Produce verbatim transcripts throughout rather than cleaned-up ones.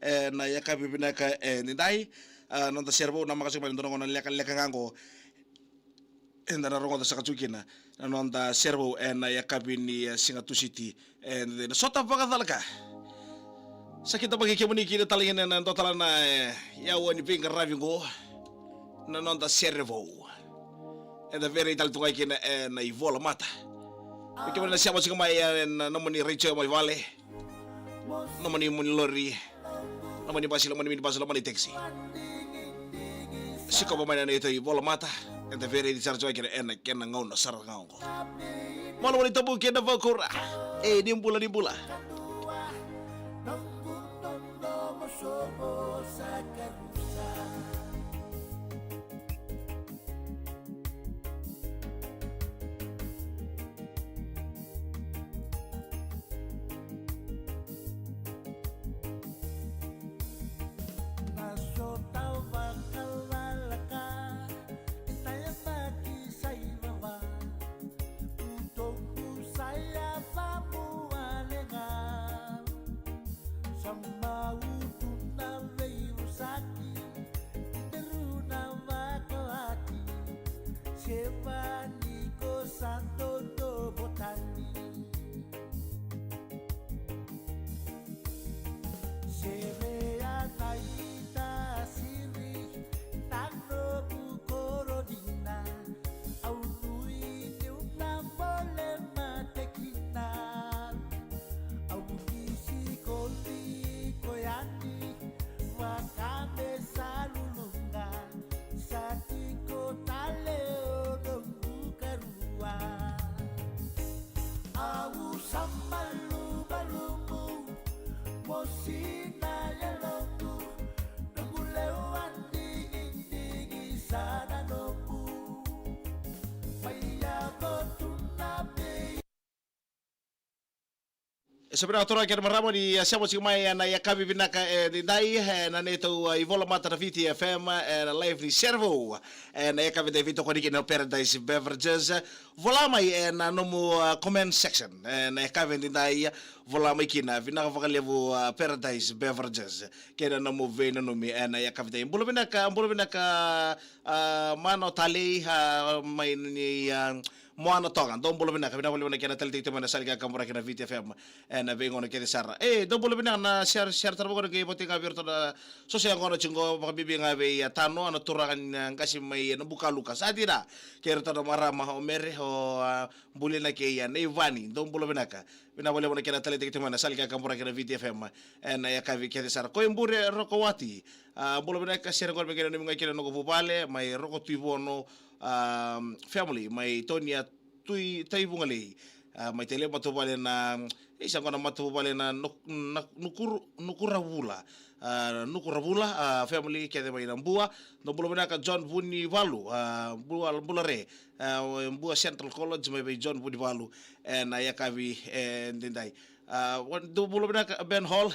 E, na yakavi vinaka e daidai, a, noda sere vou na maka siko mai na dua na gauna lekaleka ga oqo. Eda na rogoca saka tiko kina na noda sere vou e na yakavi ni, e, siga Tusiti. E, na sota vakacalaka. Sa kidavaki kemuni kina tale ga na dua tale na, e, yawa ni veiqaravi oqo. Na noda sere vou. Eda veirai tale tu ga kina e na ivola mata. Vei kemuni na sema tiko mai e na nomuni retio mai vale. Nomuni muni lori. Nomuni basi, nomuni mini basi, nomuni taxi. Sikova mai na neitou ivola mata. Eda veiraici sara tiko kina e na kena gauna sara ga oqo. Malumalu tabu kei na vakura. E, ni bula, ni bula. Na sota vakalalaka, na yabaki sa ivava, utoqu sa yavamu walega. Sa mautu na veivosaki, teru na vakalati, sevani ko sa dodovotani. Sevea na ita siri, na noqu koronina, au nuitau na vole mate kina. Au kisi koliko yani, vaka me sa luluqa, sa tiko tale o noqu karua. Au sa malumalumu, mosi na yaloqu, noqu lewa digidigi sa na noqu. Mai yavo tu na vei E, sa vinaka turaga kei na marama ni, e, sema tiko mai e na yakavi vinaka e daidai, e, na neitou, e, ivola mata na Viti F M, e, na live ni sere vou. E, na yakavi daidai veitokoni kina o Paradise Beverages. Vola mai e na nomu, e, comment section. E, na yakavi daidai, vola mai kina, vinaka vakalevu, e, Paradise Beverages. Kei na nomu veinanumi e na yakavi daidai. Bula vinaka, bula vinaka, a, Mana o Talei, a, mai ni, a, Moana Toga, dou bula vinaka, vinaka vakalevu na kena taleitaki tu mai na sala ni kakaburaki na Viti F M, e, na veigauna kece sara. E, dou bula vinaka na share, share tara vakaoqo, qai vakaotia ga vei iratou na so se yaqona tiko qo, vakabibi ga vei, a, Tano, a, na turaga ni, a, qase mai, a, Nabukaluka. Sa dina, kei iratou na marama o Mere, o, a, Bulina kei, a, Neivani, dou bula vinaka. Vinaka vakalevu na kena taleitaki tu mai na sala ni kakaburaki na Viti F M, e, na yakavi kece sara. Ko e Bure Rokowati, a, bula vinaka, sere qori me kena nomu ga kina noqu vuvale, mai Rokotuivono, a, family, mai Tonia Tui, Taivugalei, a, mai tale matavuvale na, e, sa qo na matavuvale na Nuk-, na Nukuru-, Nukuravula, a, Nukuravula, a, family kece mai na Bua, dou bula vinaka John Vunivalu, a, Bua, Bula Re, a, Bua Central College, mai vei John Vunivalu, e, na yakavi, e, daidai. A, wa-, dou bula vinaka Ben Hall,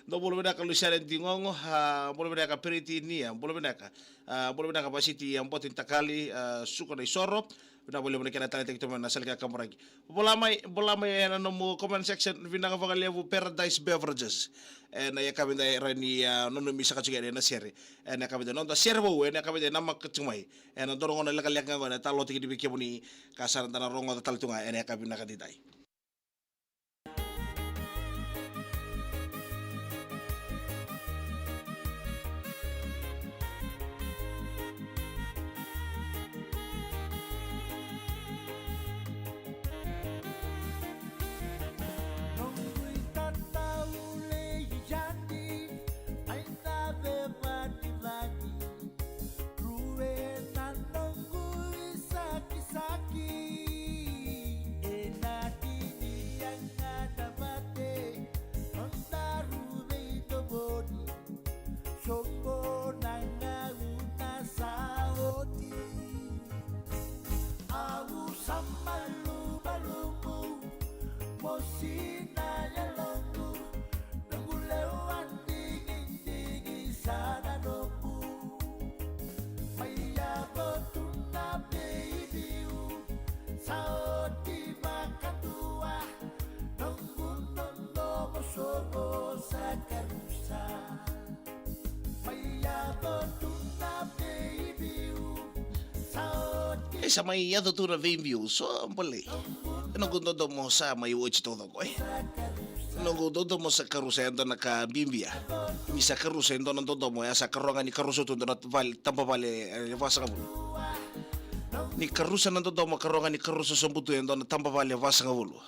dou bula vinaka Lusiana Digogo, a, bula vinaka Periti Nia, bula vinaka, a, bula vinaka Vasiti, a, Boti Takali, a, Suka na Isoro, vinaka vakalevu na kena taleitaki tu mai na sala ni kakaburaki. Vola mai, vola mai e na nomu comment section, vinaka vakalevu Paradise Beverages. E, na yakavi daidai, e rawa ni, a, nanumi saka tiko e na sere. E, na yakavi daidai, noda sere vou, e, na yakavi daidai, namaka tiko mai. E, na dua na gauna lekaleka ga qo, e na talotaki ni vei kemuni, ka sa da na rogoca tale tu ga, e, na yakavi vinaka daidai. Noqu itatau lei yani, ai na veivakilagi. Rue na noqu isakisaki, e na ki E sa mai yaco tu na veibiu, so bolei. Noqu dodomo sa mai oti taucoko, e. Noqu dodomo sa karusa e dua na ka bibia. Ni sa karusa e dua na dodomo, e a sa karusa ga ni karusa tu e dua na vale, taba vale, e, vasagavulu. Ni karusa na dodomo, karusa ga ni karusa sobu tu e dua na taba vale vasagavulu.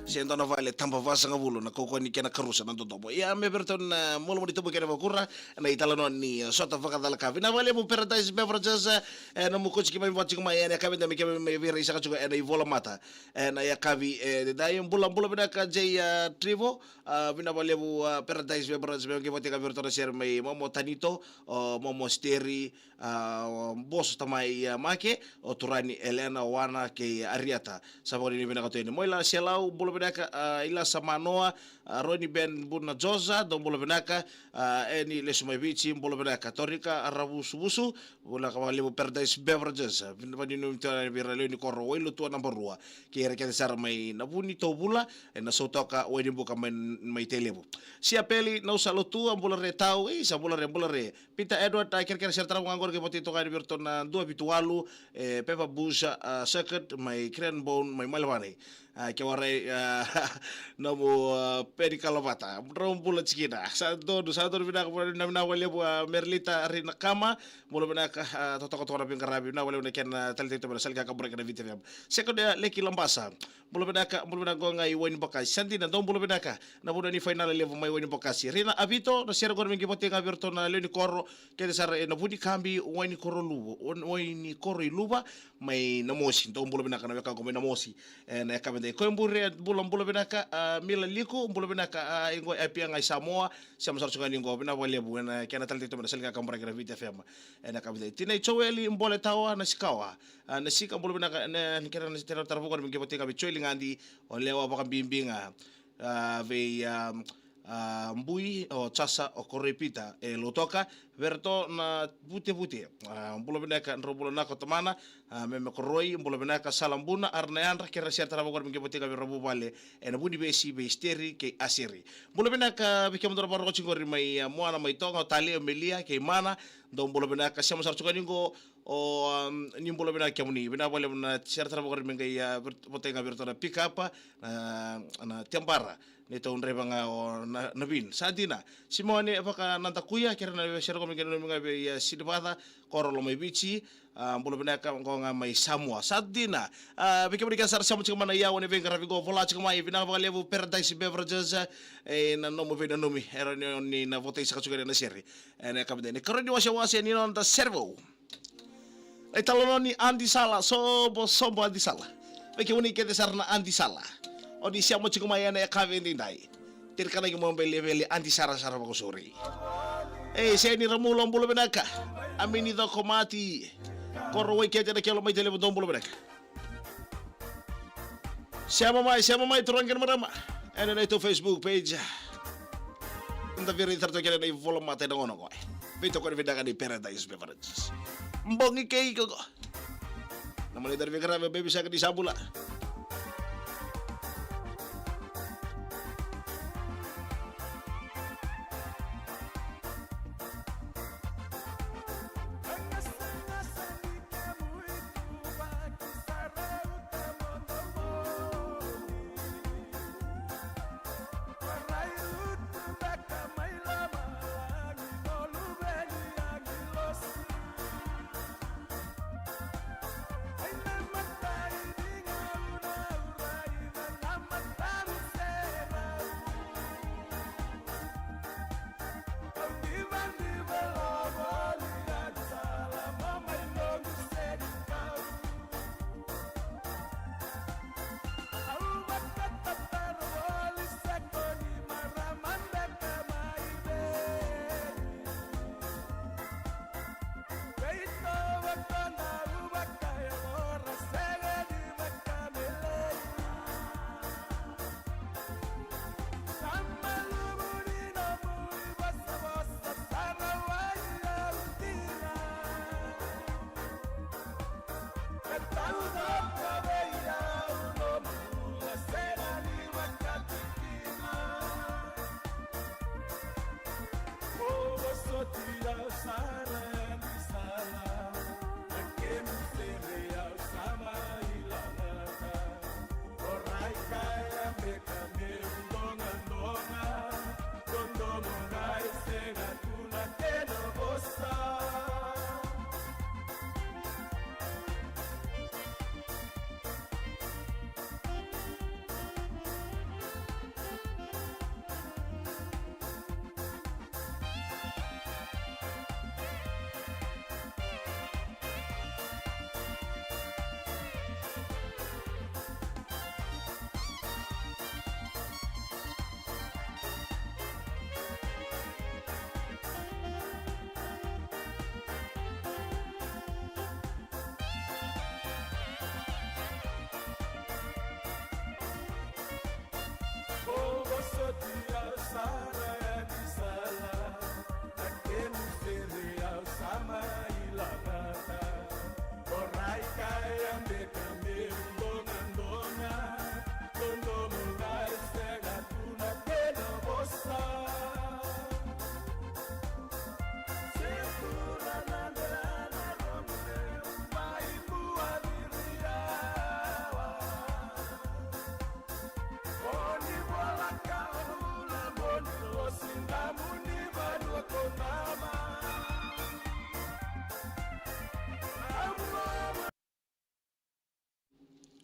Se dua na vale taba vasagavulu na kaukauwa ni kena karusa na dodomo. Ia me vei ratou na, e, malumalumu ni tubu kena vakura, na italanoa ni, e, sota vakacalaka. Vinaka vakalevu Paradise Beverages, e, na mukuci ki mai vati ki mai, e, na yakavi da me keme me vei rai saka tiko, e, na ivola mata. E, na yakavi, e, dai bula, bula vinaka J, e, Trivo, e, vinaka vakalevu, e, Paradise Beverages, me qai vati ka vei ratou na sere mai Momo Tanito, o Momo Steri, a, o Boso Tamai, a, Make, o Turani Elena, o Ana kei Ariata. Sa vakanuinui vinaka tu yani. Moila Selau, bula vinaka, a, Ilasa Manoa, a, Roni Ben Buna Josa, dou bula vinaka, a, Eni Lesu Mai Viti, bula vinaka, Torika Ravusuvusu, bula vinaka vakalevu Paradise Beverages, a, vin-, vakanuinui tu yani vei ira lewe ni koro, Wailotua naba rua, kei ira kece sara mai Navuni, Tovula, ena Sautoka, Wainibuka mai, mai Tailevu. Siapeli, Nausa Lotua, bula re tau, e, sa bula re, bula re, Peter Edward, a, kerekere sere tara vaqori ke voti toka ni vei ratou na dua vitu walu, e, Pepper Bush, a, Circuit, mai Cranbourne, mai Maliwani. A, ke warai, a, nomu, a, Peni Kalavata. Drau bula tikina. Sa donu, sa donu vinaka, vinaka, vinaka vakalevu, a, Merlita Rinakama. Bula vinaka, a, totoko toka na veiqaravi. Vinaka vakalevu na kena taleitaki toka na sala ni kakaburaki na Viti F M. Second, a, Leki Labasa. Bula vinaka, bula vinaka qo ga i Wainibokasi. Sa dina, dou bula vinaka. Na vanua ni fainala levu mai Wainibokasi. Rina Avito, na sere qori me qai voti ga vei ratou na lewe ni koro, kece sara ena Vunikabi, Wainikoro Luva, Wai-, Wainikoro i Luva, mai Namosi. Dou bula vinaka na wekaqu mai Namosi. E, na yakavi dai. Koya Bure, bula, bula vinaka, a, Mila Liku, bula vinaka, a, iqo e Apia ga i Samoa, sema sara tiko ga ni qo, vinaka vakalevu, ena kena taleitaki toka na sala ni kakaburaki na Viti F M. Ena yakavi dai. Tinai Joeli, bole tawa, na sikawa. A, na sika bula vinaka, na, ni kena na tera tara vukona me qai voti ga vei Joeli Gadi, o Lewa Vakabibi ga, a, vei, a, a, Bui, o Jasa, o Koroi Pita, e Lotoka, vei ratou na Vutevute. A, bula vinaka, drau bula nako tamana, a, me me Koroi, bula vinaka, Sala Buna, Arana Yadra, kera sere tara vukona me qai voti ga vei Ravuvale, ena Vunivesi, vei Steri, kei Aseri. Bula vinaka, vei kemudou na vakarorogo tiko qori mai, a, Moana mai Toga, o Tale, o Melia, kei Mana, dou bula vinaka, sema sara tiko ga ni qo, O, um, ni bula vinaka kemuni, vinaka vakalevu na sere tara vakarume qai, a, vir-, votai ga vei iratou na pikapa, na, na tebara, neitou draiva ga o na, na vin. Sa dina, Simone Vakanadakuya, kere na sere komi qai nanumi ga vei, a, Sinivaca, koro Lomaiviti, a, bula vinaka qo ga mai Samoa. Sa dina, a, vei kemuni kece sara sema tiko mai na iyau ni veiqaravi qo, vola tiko mai, vinaka vakalevu Paradise Beverages, e, na nomu veinanumi, era ni, ni na votai saka tiko na sere. E, na yakavi dai, ni karua ni wasewase ni noda sere vou. E talanoa ni Adi Sala, sobo, sobo Adi Sala. Vei kemuni kece sara na Adi Sala. O ni sema tiko mai ena yakavi edaidai. Tirikanaki mo bele vele Adi Sara Sara Vakosori. E, Seni Ramula bula vinaka. Amini Cokomati. Koro Waikete na kelo mai Tailevu dou bula vinaka. Sema mai, sema mai, turaga kei na marama. Ena neitou Facebook page. Da viri tara toka kina na ivola mata ena gauna qo. Veitokoni vinaka ni Paradise Beverages. Bogi kei iko qo. Na mani dari veiqaravi, baby shark ni sa bula.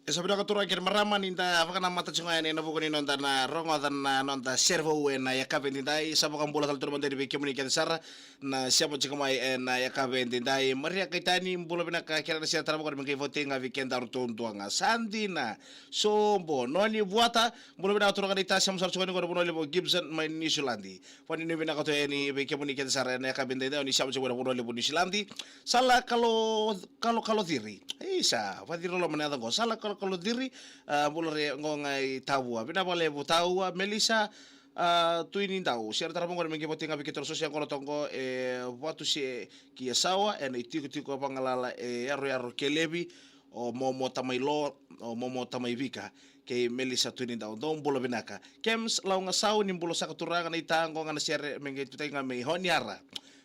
E sa vinaka turaga kei na marama ni da vakanamata tiko ga yani ena vuku ni noda na rogoca na noda sere vou ena yakavi edaidai. Sa vakabula tale tu mada yani vei kemuni kece sara na sema tiko mai ena yakavi edaidai. Maria Kaitani, bula vinaka, kena na sere tara vakaoqo me qai votei ga vei kedaru duadua ga. Sa dina, sobo, noni vuata, bula vinaka turaga ni ta sema sara tiko yani qo na vanua levu o Gibson mai Niusiladi. Vakanuinui vinaka tu yani vei kemuni kece sara ena yakavi edaidai, o ni sema tiko mai na vanua levu o Niusiladi. Sala Kalo, Kalo, Kalo Ciri. Isa, vaciri loloma na yaca qo. Sala Kalo, Kalo Ciri, a, bula re qo ga i Tavua. Vinaka vakalevu Tavua, Melissa, a, Tuinidau. Sere tara vakaoqo me qai votei ga vei keitou na soso yaqona toka qo, e, Vatu se Kiasawa, ena itikotiko vagalala e Yaroyaro Kelevi, o Momo Tamailo, o Momo Tamaivika, kei Melissa Tuinidau. Dou bula vinaka. Kems Laugasau, ni bula saka turaga, na ita qo ga na sere me qai tutaki ga mai Honiara.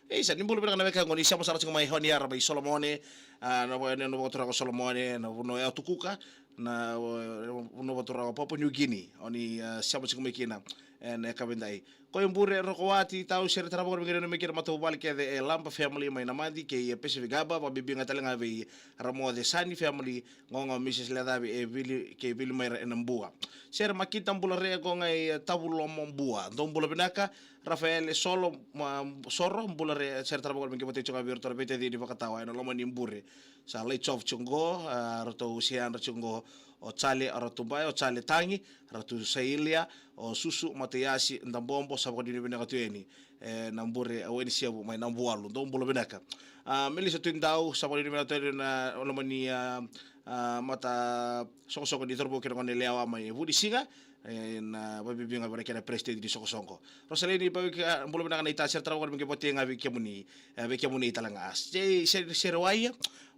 Isa, ni bula vinaka na weka qo, ni sema sara tiko mai Honiara mai Solomone, a, na va-, na, na vakaturaga o Solomone, na vanua e Atukuka, na, na vakaturaga o Papua New Guinea, o ni, a, sema tiko mai kina, e, na yakavi edaidai. Ko i Bure Rokowati, tau sere tara vakaoqo me qai nanumi kina matavuvale kece e Laba family mai Namadi kei Pacific Harbour, vakabibi ga tale ga vei Ramoce Sani family, qo ga o Missus Lecavi e Vili, kei Vili mai ra ena Bua. Sere Makita, bula re qo ga i, e, Tavulomo Bua. Dou bula vinaka, Rafael Solo, ma, Soro, bula re, sere tara vakaoqo me qai votei tiko ga vei iratou na veitacini vakatawa ena loma ni Bure. Sa lai tsof tiko qo, a, ratou se yadra tiko qo, o Jale, o Ratu Bai, o Jale Tagi, Ratu Sailia, o Susu Mataiasi Dabobo, sa vakanuinui vinaka tu yani, e, na Bure, a, Wainisevu mai Nabualu, dou bula vinaka. A, Melissa Tuinidau, sa vakanuinui vinaka tu yani na loma ni, a, a, mata soqosoqo ni cauravou kei na gone yalewa mai Vunisiga, e, na vakabibi ga vei na kena president ni soqosoqo. Rosalini Pavika, bula vinaka na ita, sere tara vakaoqo me qai votei ga vei kemuni, e, vei kemuni tale ga. Sei, sei, Serewaia,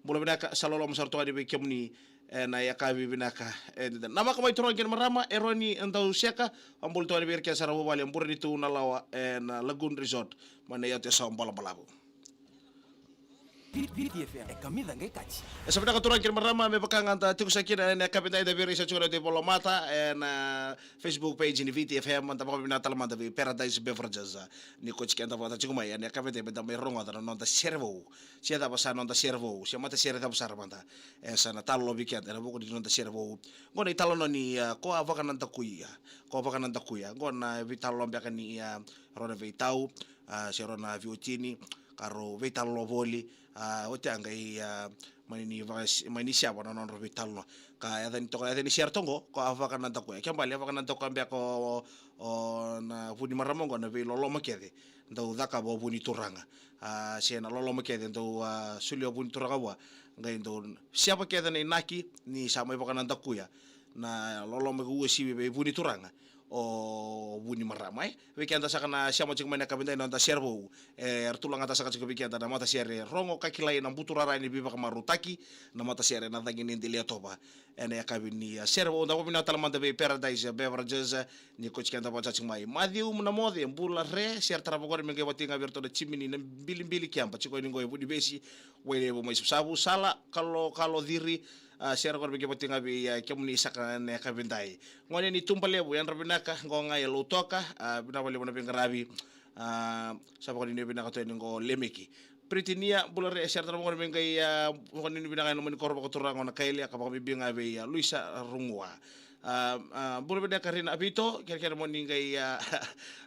bula vinaka, sa loloma sara tu yani vei kemuni, e, na yakavi vinaka, e, namaka mai turaga kei na marama, Eroni Dauseka, a bula tu yani vei ira kece sara vuvale, Burenitu na Lawa, e, na Lagoon Resort, mai na yatu e Sawa Balabalavu. Viti F M, e kamica qai kaci. E sa vinaka turaga kei na marama, me vaka ga da tiko sa kina ena yakavi edaidai, da via raica tiko na noda ivola mata ena Facebook page ni Viti F M, da vakavinaka tale mada vei Paradise Beverages, ni ko tiko keda vata tiko mai ena yakavi edaidai, me da mai rogoca na noda sere vou. Se cava sa noda sere vou, se matasere cava sara mada e sa na talanoa vei keda ena vuku ni noda sere vou. Qo na italanoa ni, a, ko a vakanadakuya, ko a vakanadakuya. Qo na veitalanoa beka ni, a, rau na veitau, a, se rau na veiwatini, ka rau veitalanoa voli, a, oti a qai, a, mani ni vaka-, mani siyava na nodrau veitalanoa. Ka yaca ni toka, yaca ni sere toka qo, ko a vakanadakuya. Kena ibalebale a vakanadakuya beka o, o na vu ni marama qo na veiloloma kece dau cakava o vu ni turaga. A, se na loloma kece dau, a, solia o vu ni turaga vua, qai dau siyava kece na inaki ni sa mai vakanadakuya na loloma ka uasivi vei vu ni turaga o vu ni marama, e. Vei keda saka na sema tiko mai na yakavi edaidai na noda sere vou, e, ratou lagata saka tiko vei keda na matasere Rogo ka Kilai na Buturara ni Veivakamarautaki, na matasere na Cagi ni Delaitova. Ena yakavi ni, a, sere vou, da vakavinaka tale mada vei Paradise Beverages, a, ni ko tiko keda vata tiko mai. Maciu Namoce, bula re, sere tara vakaoqo me qai votei ga vei iratou na timi ni Nabilibili Keba, tiko yani qo e Vunivesi, Wailevu mai Savusavu. Sala Kalo, Kalo Ciri, a, sere vakaoqo me qai votei ga vei, a, kemuni saka ena yakavi edaidai. Gone ni Tubalevu, yadra vinaka, qo ga e Lautoka, a, vinaka vakalevu na veiqaravi, a, sa vakanuinui vinaka tu yani qo Lemeki. Pritinia, bula re, sere tara vakaoqo me qai, a, vakanuinui vinaka ena loma ni koro vakaturaga o Nakaile, ka vakabibi ga vei, a, Luisa Rugua. A, a, bula vinaka Rina Avito, kerekere mo ni qai, a,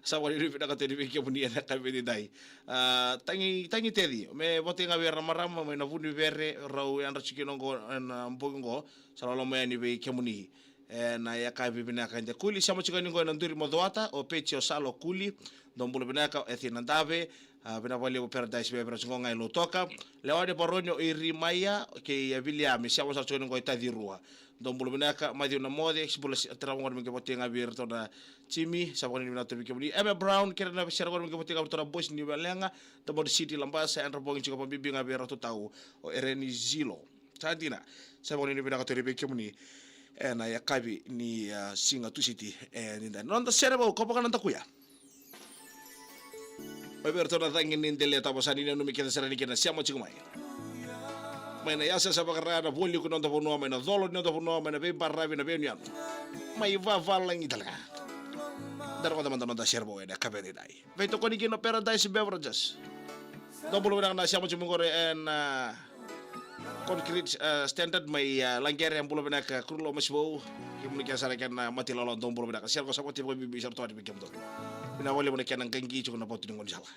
sa vakanuinui vinaka tu yani vei kemuni ena yakavi edaidai. A, Tagi, Tagi Teci, me votei ga vei ira na marama mai na Vunivere, rau yadra tiko kina qo ena bogi qo, sa loloma yani vei kemuni. Ena yakavi vinaka edaidai. Kuli, sema tiko yani qo ena duri mo Coata, o Peti, o Sala, o Kuli, dou bula vinaka, o Eci Nadave, A, vinaka vakalevu Paradise Beverage qo ga i Lautoka. Lewa ni Varoni o Irimaia kei a Viliami, sema sara tiko ni qo i Tacirua. Dou bula vinaka, Maciu Namoce, si bula si, tara qo ni me qai voti ga vei iratou na Jimmy, sa vakanuinui vinaka tu vei kemuni. Emma Brown, kei ira na sere qo ni me qai voti ga vei iratou na Boys ni Velega, Taboni City, Labasa, Andra Bogi, tiko vakabibi ga vei iratou tau, o Ereni Zilo. Sa dina, sa vakanuinui vinaka tu vei kemuni. Ena yakavi ni, a, siga Tusiti, e, ni da. Noda sere vou, ko vaka na dakuya. Mai vei iratou na cagi ni dele tava sa ni nanumi kece sara ni kena sema tiko mai. Mai na yasayasa vakara na voli ko noda vanua, mai na colo ni noda vanua, mai na veibaravi na veiyanuyanu. Mai vavalagi talega. Da rogoca mada noda sere vou ena yakavi edaidai. Veitokoni kina o Paradise Beverages. Dou bula vinaka na sema tiko mai qori ena, a, Concrete, e, Standard mai, e, Laqere, bula vinaka, Kurulo Masivou. Kemuni kece sara kei na matai lalo, dou bula vinaka. Sere qo sa vakabibi sara tu vei kemudou. Vinaka vakalevu na kena qaqi tiko na vatu ni gaunisala.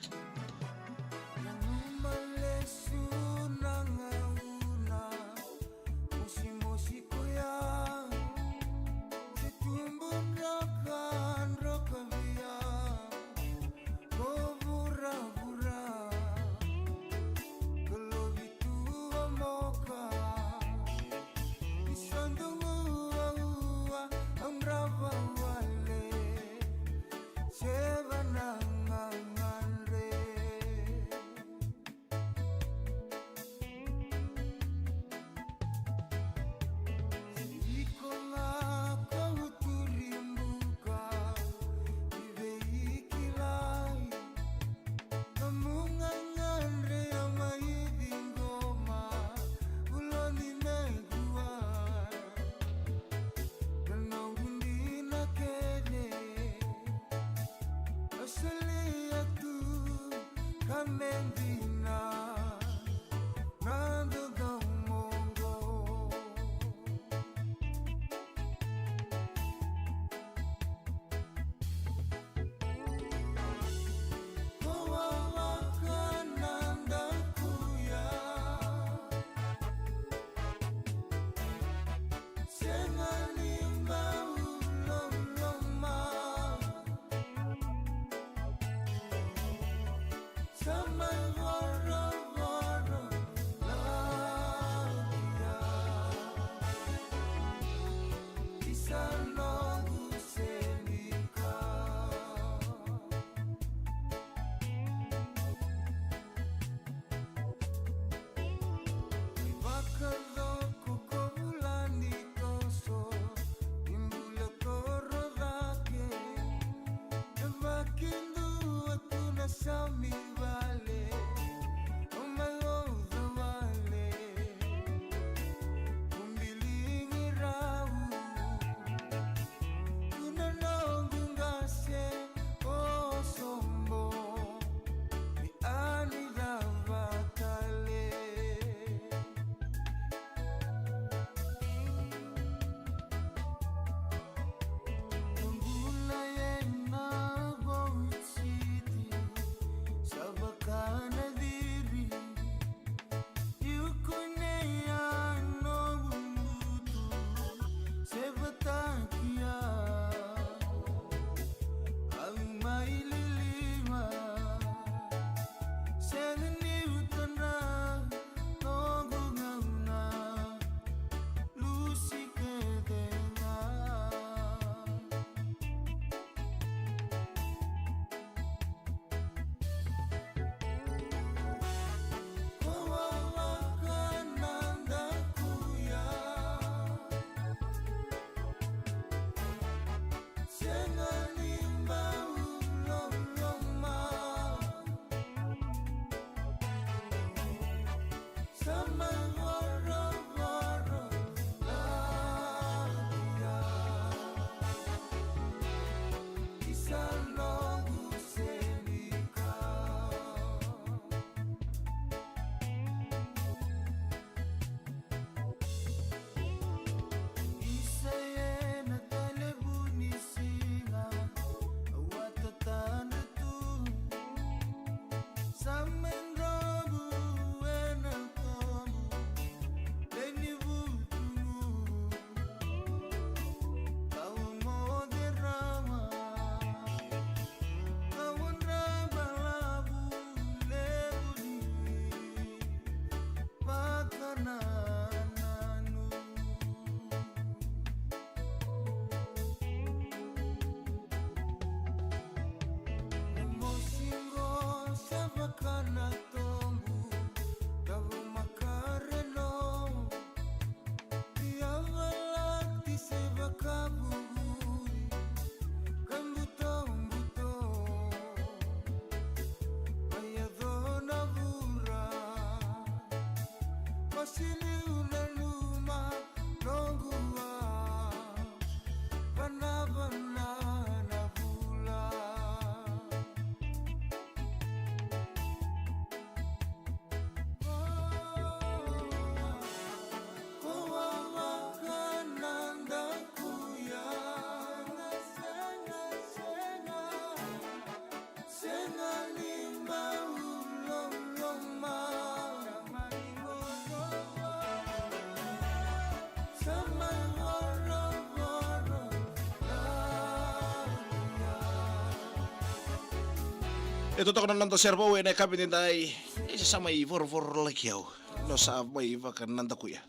E totoka na noda serevou ena yakavi edaidai. E sa mai vorovoro laki au. No sa mai vakanadakuya.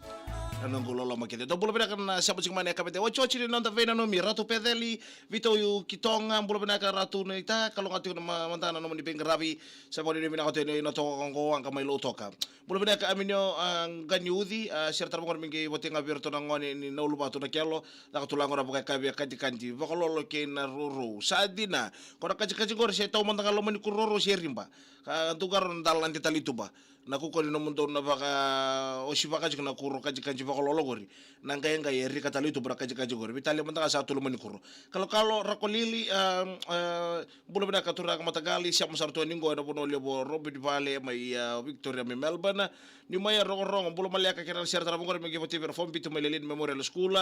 Na noqu loloma kece. Dou bula vinaka na sema tiko mai na yakavi edaidai. Otioti ni noda veinanumi Ratu Peceli, Vitu Kitoga, bula vinaka Ratu Naita, kalougata tiko na ma-, mada na nomuni veiqaravi. Sa vakanuinui vinaka tiko na toka qo, waqa mai Lautoka. Bula vinaka Aminio, a, Qaniuci, a, sere tara vaqori me qai votei ga vei iratou na gone ni Nauluvatu, Nakelo, caka tu la qo na vakayakavi, a, kadikadi vakalolo kei na rourou. Sa dina, qo na kajikaji qori se tau mada ga loma ni kuro rourou se riba. Ka dau qarauna dala na de tale i tuba. Na kukua ni nomudou na vaka, osi vaka tiko na kuro kajikaji vakalolo qori. Na qaiqai e rika tale i tuba na kajikaji qori. Veitalia mada ga sa tu loma ni kuro. Kalokalo, Rakolili, a, a, bula vinaka turaga mataqali, sema sara tu ni qo ena vanua levu o Robert Vale mai, a, Victoria mai Melbourne. Ni mai a Rogorogo, bula maleka, kena sere tara vaqori me qai votei vei ira Fombitu mai Lelean Memorial School.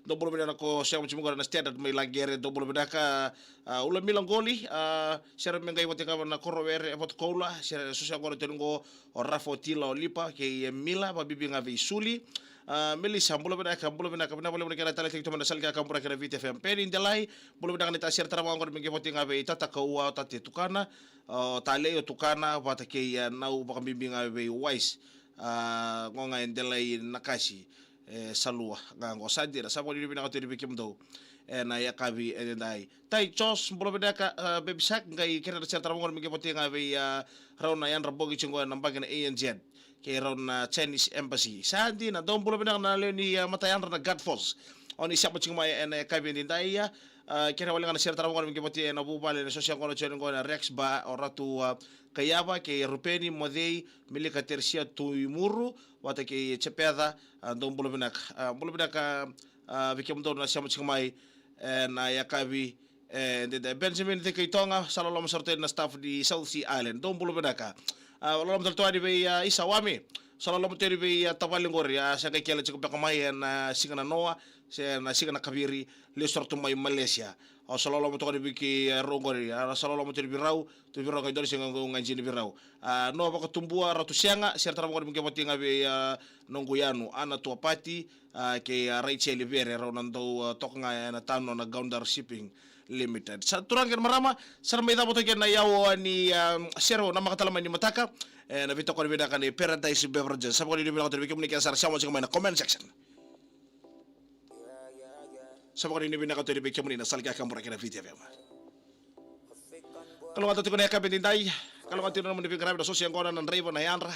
Dou bula vinaka na ko sema tiko qori na Standard mai Laqere, dou bula vinaka, a, Ulamila Qoli, a, sere me qai votei ga na Korovere, e Vatukoula, sere sosia qori toni qo, o Rafa, o Tila, o Lipa, kei, e, Mila, vabibi ga vei Suli. A, Melissa, bula vinaka, bula vinaka, vinaka vakalevu na kena taleitaki tu mai na sala ni kakaburaki na Viti F M. Peni Delai, bula vinaka ni ta sere tara vaqori me qai votei ga vei Tata Kaua, o Tate Tukana, o Talei, o Tukana, vata kei, a, Nau, vakabibi ga vei Wise. A, qo ga e Delai Nakasi, e Salua, ga qo sa dina, sa vakanuinui vinaka tu vei kemudou. Ena yakavi edaidai. Tai Jos, bula vinaka, a, Baby Shark, qai kere na sere tara vaqori me qai votei ga vei, a, rau na yadra bogi tiko qo ena baqe na A N Z. Kei rau na Chinese Embassy. Sa dina, dou bula vinaka na lewe ni, a, matayadra na Guard Force. O ni sema tiko mai ena yakavi edaidai, a, kere wale ga na sere tara vaqori me qai votei ena vuvale na sosia qo na Joni qo na Rex Bar, o Ratu, a, Kaiava, kei Rupeni, Mocei, Milika Teresia Tuimuru, vata kei Jepeca, a, dou bula vinaka. A, bula vinaka, a, vei kemudou na sema tiko mai, e, na yakavi, e, de, de, Benjamin Cikaitoga, sa loloma sara tu na staff ni South Sea Island. Dou bula vinaka. A, loloma tale tu yani vei, a, Isa Wame. Sa loloma tu yani vei, a, tavale qori, a, sa qai kele tiko beka mai ena siga na noa, se na siga na kaviri, lesu sara tu mai Malaysia. Au sa loloma toka ni vei kei, a, rau qori, a, sa loloma tu yani vei rau, tu vei rau qai dua na siga qo qai jini vei rau. A, Noa Vakatubua, Ratu Sega, sere tara vaqori me qai votei ga vei, a, noqu yanu, Ana Tuapati, a, kei, a, Raicheli Vere, rau na dau, a, toka ga ena tanu na Gaundar Shipping Limited. Sa turaga kei na marama, sa na mai cava toka na yawa ni, a, sere na makatala mai ni mataka, e, na veitokoni vinaka ni Paradise Beverages. Sa vakanuinui vinaka tu vei kemuni kece sara sema tiko mai na comment section. Sa vakanuinui vinaka tu vei kemuni na sala ni kakaburaki na Viti F M. Kalougata tiko na yakavi edaidai. Kalougata tiko na nomuni veiqaravi na soso yaqona, na draiva, na yadra.